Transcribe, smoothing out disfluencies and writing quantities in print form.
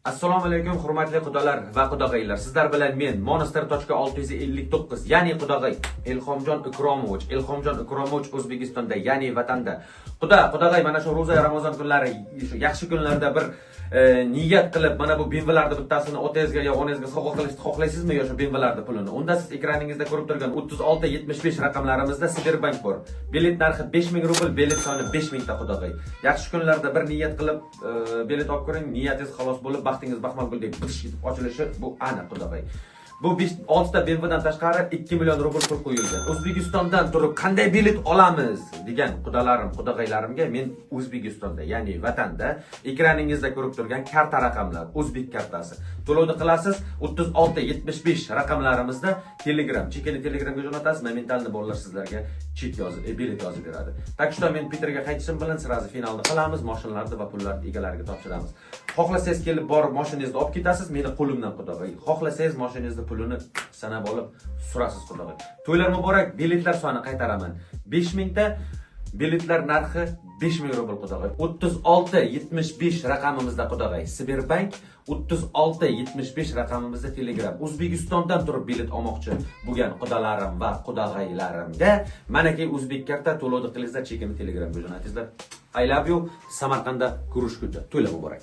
Assalomu alaykum, hurmatli qudalar va qudag'aylar. Sizlar bilan men Monster.659, ya'ni qudag'ay Ilhomjon Ikromovich. Ilhomjon Ikromovich O'zbekistonda, ya'ni vatanda. Quda, qudag'ay, mana shu ro'za, Ramazon kunlari, shu yaxshi kunlarda bir niyat qilib, mana bu BMWlarni bittasini otangizga yo onangizga sovg'a qilishni xohlaysizmi yo shu BMWlarni pulini? Unda siz ekraningizda ko'rib turgan 36 75 raqamlarimizda Sberbank bor. Bilet narxi 5000 rubl, bilet soni 5000 ta, qudag'ay. Yaxshi kunlarda bir niyat qilib, bilet olib ko'ring, niyatingiz xalos bo'lib, baxtingiz baxmal guldek bitish etib ochilishi bu aniq, qudag'ay. Bu 5 6 ta BMWdan tashqari 2 million rubl pul qo'yilgan. O'zbekistondan turib qanday bilet olamiz degan qudalarim, qudag'aylarimga men O'zbekistonda, ya'ni vatanda ekraningizda ko'rib turgan karta raqamlar, o'zbek kartasi. To'lovni qilasiz 36 75 raqamlarimizda Telegram, chekini Telegramga jo'natasiz, моментально bolalar sizlarga chek yozib, bilet yozib beradi. Так что men Piterga qaytishim bilan сразу finalni qilamiz, mashinalarni va pullarni egalariga topshiramiz. Xohlasangiz kelib borib mashinangizni olib ketasiz meni qo'limdan, qudag'ay. Xohlasangiz mashinangizni pulini sanab olib surasiz, qudag'ay. To'ylar muborak, biletlar soni qaytaraman. 5000 ta, biletlar narxi 5000 rubl, qudag'ay. 36 75 raqamimizda, qudag'ay. Sberbank 36 75 raqamimizda Telegram. O'zbekistondan turib bilet olmoqchi bo'lgan qudalarim va qudag'aylarimga manaki o'zbek karta to'lovni qilingizlar, chekini Telegramga jo'natingizlar. I love you. Samarqandda ko'rishguncha. To'ylar muborak.